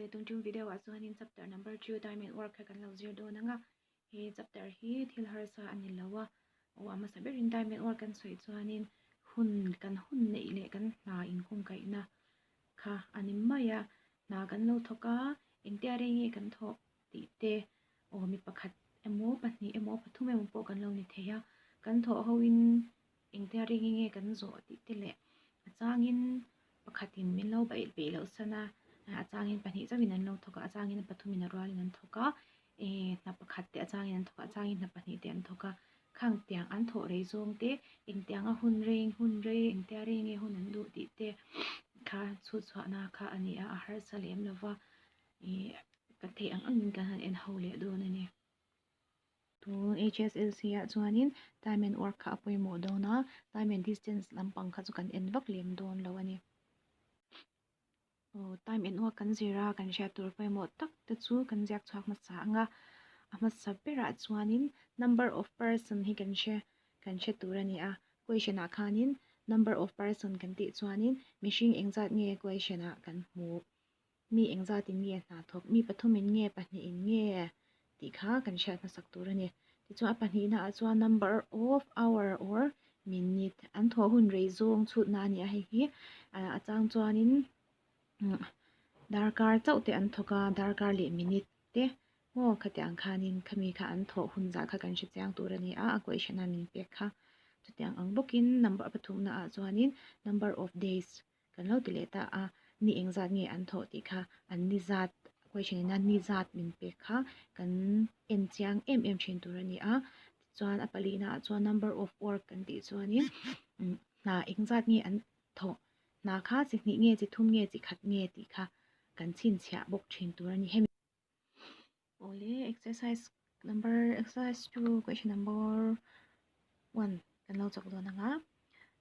Awle tun tum video ah chuanin chapter number 2 time and work kha kan lo zir dawn ang a. He chapter hi thil harsa a ni lo a. Aw a hmasa berin time and work kan sawi chuanin hun kan hun neih leh kan hna inkungkaihna kha a ni mai a. Hna kan lo thawk a, engtia rei nge kan thawh tih te aw mi pakhat emaw pahnih emaw pathum emaw pawh kan lo ni thei a. Kan thawh hoin Engtia ring nge kan zawh tih te leh a changin pakhatin min lo baih peih loh san a, a changin pahnih chauhin an lo thawk a, a changin pathumin a rualin an thawk a, eh hna pakhat te a changin an thawk a, a changin hna pahnih te an thawk a, khang tiang an thawh rei zawng te engtianga hun reng hun rei engtia rei nge hun an duh tih te kha chhut chhuahna kha a ni a, a harsa lem lova ih ka theih ang angin kan han en ho leh dawn a ni. Tun HSLC ah chuanin time and work kha a pawimawh dawn a, time and distance lampang kha chu kan en vak lem dawn lo a ni. Aw time and work kan zir a, kan hriat tur pawimawh tak te chu kan ziak chhuak hmasa ang a, a hmasa berah chuanin number of person hi kan hre kan hre tur a ni a, question ah khanin number of person kan tih chuanin mihring engzat nge question ah kan hmuh. Mi engzatin nge hna thawk, mi pathumin nge pahnihin nge tih kha kan hriat hmasak tur a ni. Tichuan a pahnihnaah chuan number of hour or minute an thawh hun rei zawng chhutna a ni a, hei hi a chang chuanin darkar chauh te an thawk a, darkar leh minute te maw khatiang khanin khami kha an thawh hun zah kha kan hre chiang tur a ni a, a question a min pek kha. Chutiang ang bawkin number pathumnaah chuanin number of days Kan lo ti leh ta a, ni engzat nge an thawh tih kha an ni zat question ina ni zat min pek kha kan en chiang em em thin tur a ni a. Tichuan a palihna ah chuan number of work kan tih chuanin hna engzat nge an thawh, hna kha chi hnih nge chi thum nge chi khat nge tih kha kan chhinchhiah bawk thin tur a ni. Hemi Awle exercise number exercise 2 question number 1 kan lo chak dawn anga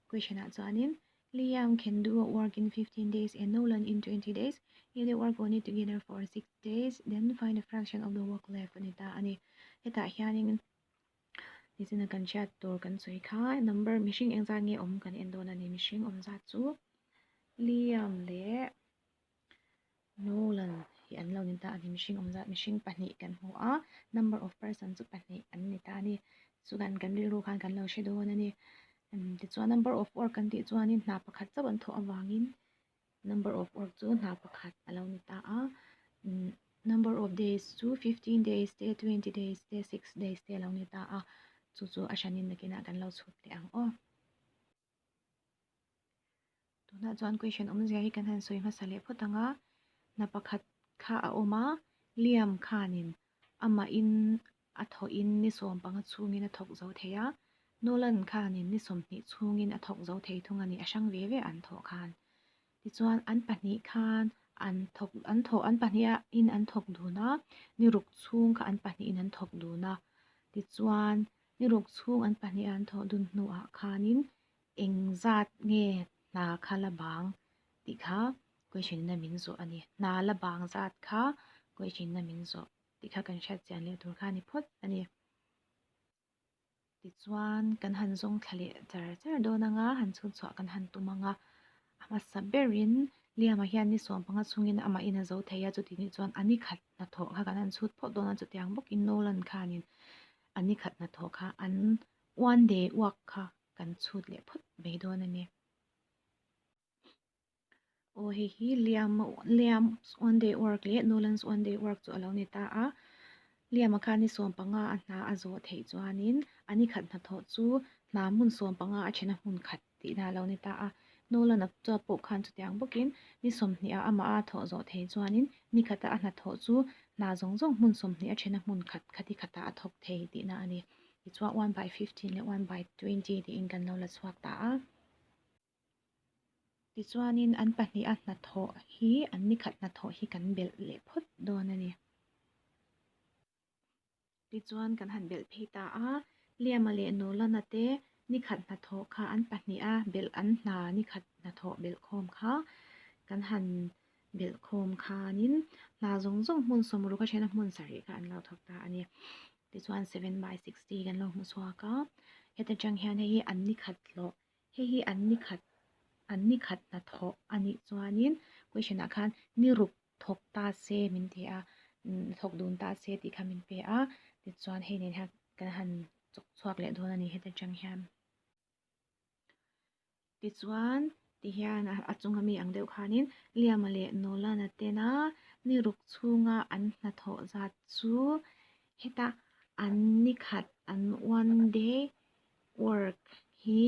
question ah chuanin Liam can do a work in 15 days and Nolan in 20 days if they work only together for 6 days then find the fraction of the work left ani ta ani hetah hianin nichina kan hriat tur kan sawi kha number mihring engzat nge awm kan en dawn ani mihring awm zat chu Liam leh Nolan hi an lo ni ta a ni mihring awm zat mihring pahnih kan hmu a number of person chu pahnih an ni ta a ni chuan kan rilru khan kan lo hre dawn a ni tichuan number of work kan tih chuanin hna pakhat chauh an thawh avangin number of work chu hna pakhat a lo ni ta a number of days chu 15 days te 20 days te 6 days te a lo ni ta a chu chu a hranin nakinah kan lo chhut leh ang aw. Tunah chuan question awmzia hi kan han sawi hmasa leh phawt ang a, hna pakhat kha a awm a, Liam khanin amahin a thawhin ni sawmpanga chhungin a thawk zo thei a, Nolan khanin ni sawmhnih chhungin a thawk zo thei thung a ni, a hrang ve ve an thawh khan. Tichuan an pahnih khan an thawk an thawh an pahnihin an thawk dun a, ni ruk chhung kha an pahnihin an thawk dun a, tichuan ni ruk chhung an pahnih an thawh dun hnuah khanin Engzat nge hna kha la bang tih kha question in a min zawh a ni. Hna la bang zat kha question in a min zawh tih kha kan hriat chian leh tur kha a ni phawt a ni. Tichuan kan han zawng thla leh char char dawn ang a, han chhun chhuah kan han tum ang a. A hmasa berin Liama hian ni 15 chhungin amahin a zo thei a, chuti nih chuan a ni khat hnathawh kha kan han chhut phawt dawn a, chutiang bawkin Nolan khanin a ni khat hnathawh kha an one day work kha kan chhut leh phawt mai dawn a ni. Aw hei hi Liam Liam's one day work leh Nolan's one day work chu a lo ni ta a. Liam-a khan ni 15 a hna a zawh theih chuanin a ni khat hnathawh chu hna hmun 15 a then a hmun khat tihna a lo ni ta a. Nolan-a chuan pawh khan chutiang bawkin ni 20 a amah a thawh zawh theih chuanin ni khata a hnathawh chu hna zawng zawng hmun 20 a then a hmun khat khati khatah a thawk thei tihna a ni. Tichuan one by 15 leh one by 20 tiin kan lo la chhuak ta a. Tichuanin an pahniha hnathawh hi an nikhat hnathawh hi kan belh leh phawt dawn a ni. Tichuan kan han belh phei ta a, Liama leh Nolana te nikhat hnathawh kha an pahniha belh an hna nikhat hnathawh belh khawm kha kan han belh khawm khanin hna zawng zawng hmun sawmruk a thena hmun sarih kha an lo thawk ta a ni. Tichuan 7 by 60 kan lo hmu chhuak a, heta tang hian hei hi an ni khat hlawh, hei hi an ni khat an ni khat hnathawh a nih chuanin question ah khan ni ruk thawk ta se min ti a, thawk dun ta se tih kha min pe a, tichuan hei nen hian kan han chawk chhuak leh dawn a ni heta tang hian. Tichuan tihian a chunga mi ang deuh khanin Liama leh Nolan-a tena ni ruk chhunga an hnathawh zat chu heta an ni khat an one day work hi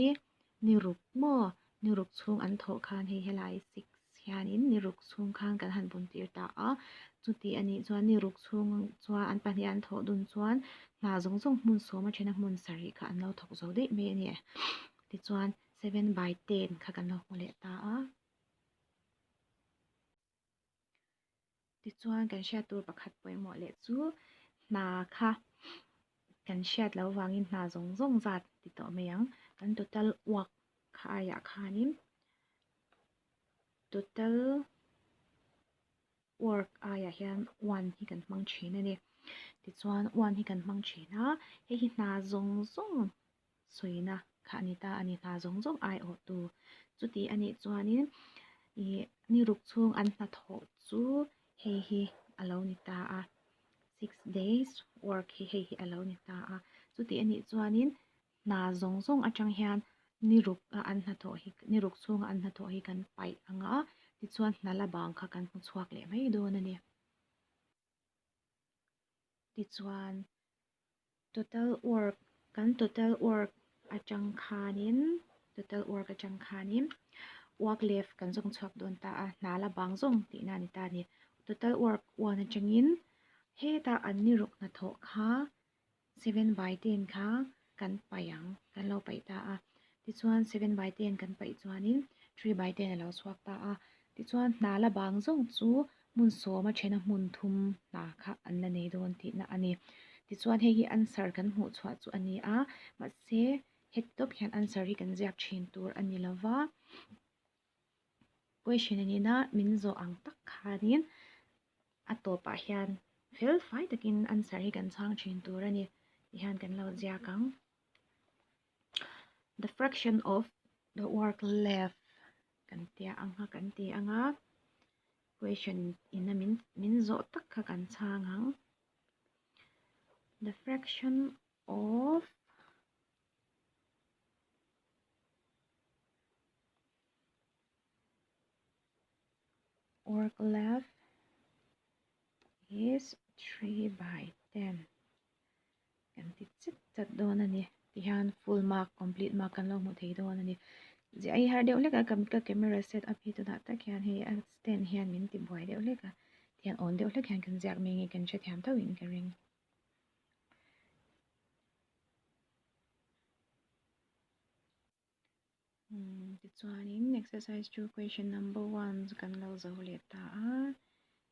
ni ruk maw ni ruk chhung an thawh khan hei helai 6 hianin ni ruk chhung khan kan han bun tir ta a chuti a nih chuan ni ruk chhung chuan an pahnih an thawh dun chuan hna zawng zawng hmun sawm a then a hmun sarih kha an lo thawk zo daih mai a ni tichuan 7 by 10 kha kan lo hmu leh ta a. Tichuan kan hriat tur pakhat pawimawh leh chu hna kha kan hriat loh vangin hna zawng zawng zat ti tawh mai ang. Kan total work kha aiah khanin total work aiah hian one hi kan hmang thin a ni. Tichuan one hi kan hmang thin a, hei hi hna zawng zawng sawina kha a ni ta a ni, hna zawng zawng aiawhtu. Chuti a nih chuanin ih ni ruk chhung an hnathawh chu hei hi a lo ni ta a, six days work hi hei hi a lo ni ta a. Chuti a nih chuanin hna zawng zawng atang hian ni ruk a an hnathawh hi ni ruk chhunga an hnathawh hi kan paih ang a, tichuan hna la bang kha kan hmu chhuak leh mai dawn a ni. Tichuan total work kan total work atang khanin total work atang khanin work left kan zawng chhuak dawn ta a hna la bang zawng tihna a ni ta a ni total work one atangin hetah an ni ruk hnathawh kha 7 by 10 kha kan paih ang kan lo paih ta a tichuan 7 by 10 kan paih chuanin 3 by 10 a lo chhuak ta a tichuan hna la bang zawng chu hmun sawm a then a hmun thum hna kha an la nei dawn tihna a ni. Tichuan hei hi answer kan hmuh chhuah chu a ni a, mahse heti tawp hian answer hi kan ziak thin tur a ni lova. Question a nihna min zawh ang tak khanin a tawpah hian fel fai takin answer hi kan chhang thin tur a ni tihian kan lo ziak ang. The fraction of the work left kan tia ang a kan ti ang a question ina min min zawh tak kha kan chhang ang the fraction of work left is 3 by 10 kan ti chet chat dawn a ni tihian full mark complete mark kan lo hmuh thei dawn a ni ziah hi har deuh hlek a ka camera set up hi tunah tak hian hei a stand hian min ti buai deuh hlek a tihian awn deuh hlek hian kan ziak mai nge kan hrethiam tho in ka ring. Tichuanin exercise 2 question number 1 chu kan lo zo leh ta a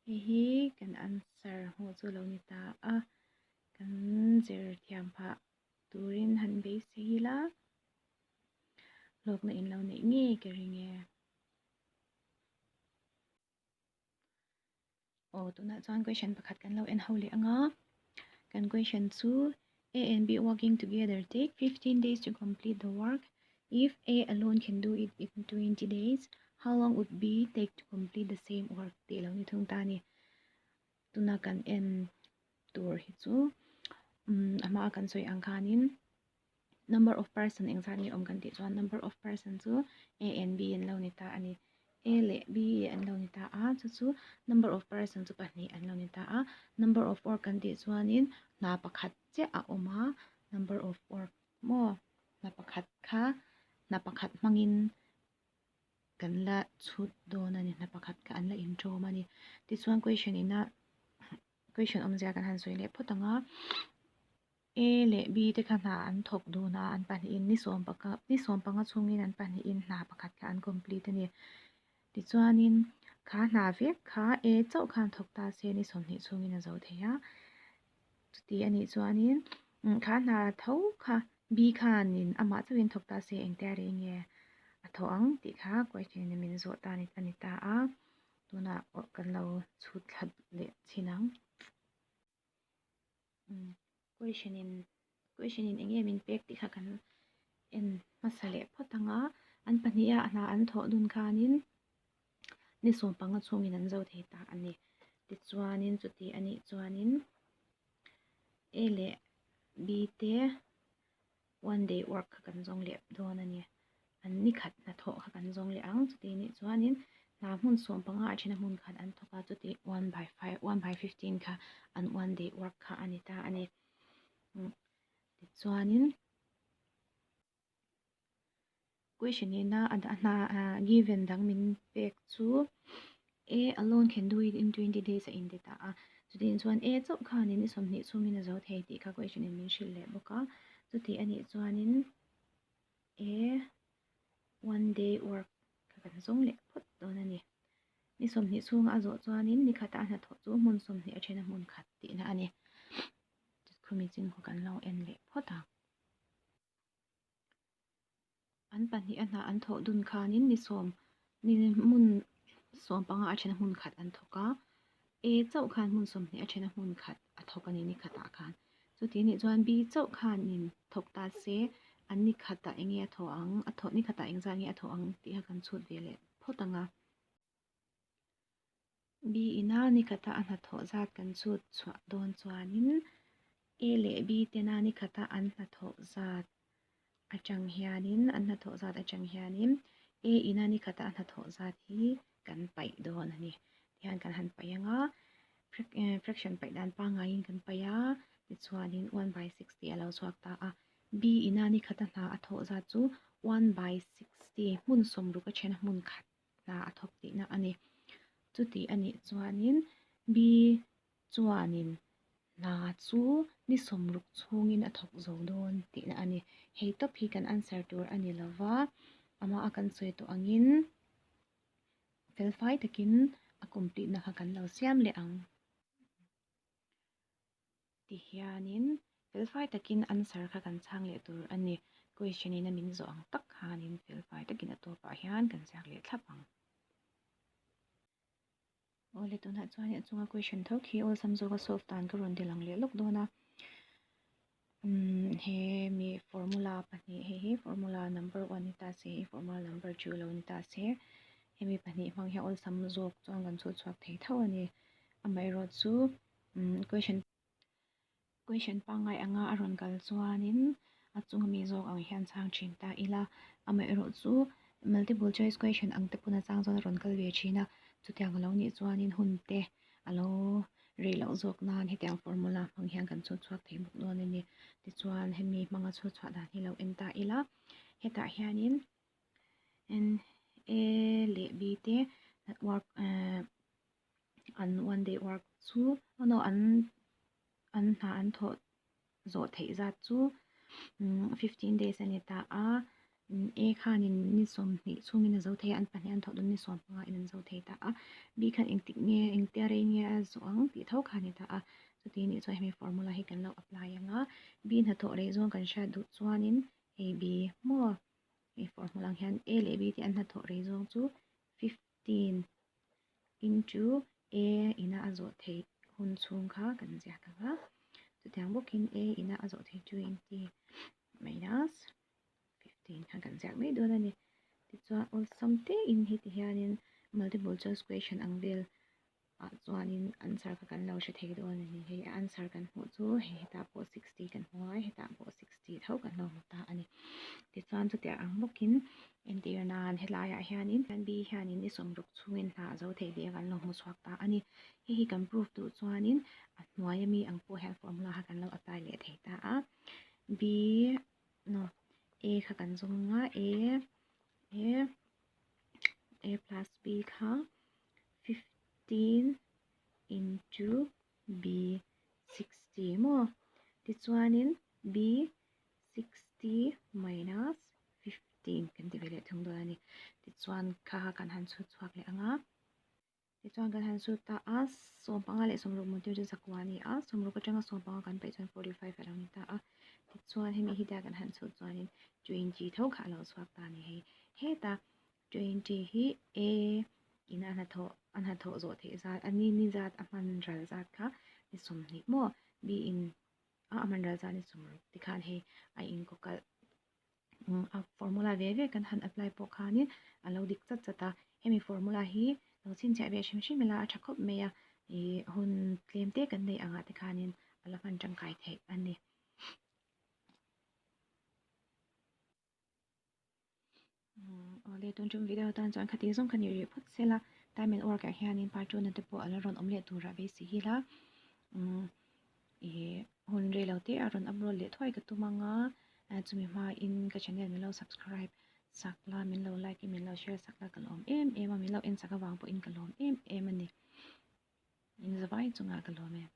hei hi kan answer hmuh chu lo ni ta a kan zir thiam phah turin han beisei ila hlawkna in lo neih ngei ka ring e. Aw tunah chuan question pakhat kan lo en ho leh ang a kan question chu A and B working together take 15 days to complete the work if A alone can do it in 20 days how long would B take to complete the same work tih lo ni thung ta ni tuna kan en tur hi chu a hma kan sawi ang khanin number of person engzat nge awm kan tih chuan number of person chu A and B an lo ni ta a ni. A leh B an lo ni ta a, chu chu number of person chu pahnih an lo ni ta a. Number of work kan tih chuanin hna pakhat chiah a awm a, number of work maw hna pakhat kha hna pakhat hmangin kan la chhut dawn a ni, hna pakhat kha an la inṭawm a ni. Tichuan question ina question awmzia kan han sawi leh phawt ang a. A leh B te kha hna an thawk dun a, an pahnihin ni sawm panga ni sawm panga chhungin an pahnihin hna pakhat kha an complete a ni. Tichuanin kha hna vek kha A chauh khan thawk ta se ni sawmhnih chhungin a zo thei a. Chuti a nih chuanin kha hna tho kha B khanin amah chauhin thawk ta se engtia rei nge a thawh ang tih kha question in min zawh ta a ni ta a. Tunah kan lo chhut thla leh chhin ang. Question in question in enge min pek tih kha kan en hmasa leh phawt ang a an pahnih a hna an thawh dun khanin ni sawm panga chhungin an zo thei ta a ni. Tichuanin chuti a nih chuanin A leh B te one day work kha kan zawng leh dawn a ni. An ni khat hnathawh kha kan zawng leh ang. Chuti nih chuanin hna hmun 15 a then a hmun khat an thawk a, chuti one by five, one by 15 kha an one day work kha a ni ta a ni. Tichuanin Question ina a hna given dang min pek chu A alone can do it in 20 days a inti ta a. Chutiang chuan A chauh khanin ni 20 chhungin a zo thei tih kha question in min hrilh leh bawk a. Chuti a nih chuanin A one day work kha kan zawng leh phawt dawn a ni. Ni 20 chhunga a zawh chuanin ni khata a hnathawh chu hmun 20 a then a hmun khat tihna a ni. Khumi chin khaw kan lo en leh phawt ang. An pahnih a hna an thawh dun khanin ni sawm ni hmun 15 a then a hmun khat an thawk a, A chauh khan hmun 20 a then a hmun khat a thawk a ni ni khatah khan. Chuti nih chuan B chauh khanin thawk ta se an ni khatah eng nge a thawh ang, a thawh ni khatah engzat nge a thawh ang tih kha kan chhut ve leh phawt ang a. B ina ni khata a hnathawh zat kan chhut chhuah dawn chuanin A leh B tena ni khata an hnathawh zat atang hianin an hnathawh zat atang hianin A ina ni khata a hnathawh zat hi kan paih dawn a ni. Tihian kan han paih ang a, fraction paih dan pangaiin kan paih a, tichuanin one by 60 a lo chhuak ta a. B ina ni khata hna a thawh zat chu one by 60 hmun 60 a then a hmun khat hna a thawk tihna a ni. Chuti a nih chuanin B chuanin hna chu ni 60 chhungin a thawk zo dawn tihna a ni. Hei tawp hi kan answer tur a ni lova, amah a kan sawi tawh angin felfai takin a complete na kha kan lo siam leh ang. Tihianin felfai takin answer kha kan chhang leh tur a ni. Question in a min zawh ang tak khanin felfai takin a tawpah hian kan ziak leh thlap ang. Awle tunah chuan a chunga question tho khi awlsam zawka solve dan ka rawn ti lang leh lawk dawn a. He mi formula pahnih hei hi formula number 1 ni ta se, hei formula number 2 lo ni ta se. Hemi pahnih hmang hian awlsam zawk chuan kan chhut chhuak thei tho a ni. Amaherawhchu chu question question pangngai anga a rawn kal chuanin a chunga mi zawk ang hian chhang thin ta ila. Amaherawhchu chu multiple choice question ang te pawn a chang chuan a rawn kal ve thin a. Chutiang alo nih chuanin hun te alo rei loh zawk nan hetiang formula hmang hian kan chhut chhuak thei bawk dawn a ni. Tichuan hemi hmanga chhut chhuah dan hi lo en ta ila. Hetah hianin N A leh B te work an one day work chu no an an hna an thawh zawh theih zat chu 15 days a ni ta a. A khanin ni 20 chhungin a zo thei a, an pahnih an thawh dawn ni 15 in an zo thei ta a. B khan engtik nge engtia rei nge a zawh ang tih tho kha a ni ta a. Chuti nih chuan hemi formula hi kan lo apply ang a. B hnathawh rei zawng kan hriat duh chuanin hei B maw hei formula ang hian A leh B te an hnathawh rei zawng chu 15 into A ina a zawh theih hun chhung kha kan ziak ang a. Chutiang bawkin A ina a zawh theih 20 minus 15 kha kan ziak mai dawn a ni. Tichuan awlsam te in heti hianin multiple choice question ang vel ah chuanin answer kha kan lo hre thei dawn a ni. Hei a answer kan hmuh chu hei hetah pawh 60 kan hmu a, hetah pawh 60 tho kan lo hmu ta a ni. Tichuan chutiang ang bawkin entir nan helaiah hianin B hianin ni 60 chhungin hna a zo thei tih a kan lo hmu chhuak ta a ni. Hei hi kan proof duh chuanin a hnuai ami ang pawh hian formula kha kan lo apply leh thei ta a. B no A kha kan zawng a, A A A plus B kha 15 into B 60 maw. Tichuanin B 60 minus 15 kan ti ve leh thung dawn a ni. Tichuan kha kha kan han chhut chhuak leh ang a. Tichuan kan han chhut ta a, 15 leh 60 hmuh tir chu 9 a ni a, 60 atanga 15 kan paih chuan 45 a lo ni ta a. Tichuan hemi hi tia kan han chhut chuanin 20 tho kha a lo chhuak ta a ni hei. Heta 20 hi A ina a hnathawh a hnathawh zawh theih zat a ni ni zat a hman ral zat kha ni 20 maw B in a hman ral zat ni 60 tikhan hei a inkawkalh a formula ve ve kan han apply pawh khanin a lo dik chat chat a. Hemi formula hi lo chhinchhiah ve hrim hrim ila a tha khawp mai a. Ih hun tlem te kan neih angah te khanin a la hman tangkai theih a ni. Awle tun tum video tan chuan khati zawng kha ni rih phawt sela time and work ah hianin part two na te pawh a la rawn awm leh tur ah beisei hi la ih hun rei lo te a rawn upload leh thuai ka tum anga chumi hmain ka channel min lo subscribe sak la min lo like in min lo share sak la ka lawm em em a min lo en sak avang pawhin ka lawm em em a ni in zavai chungah ka lawm em.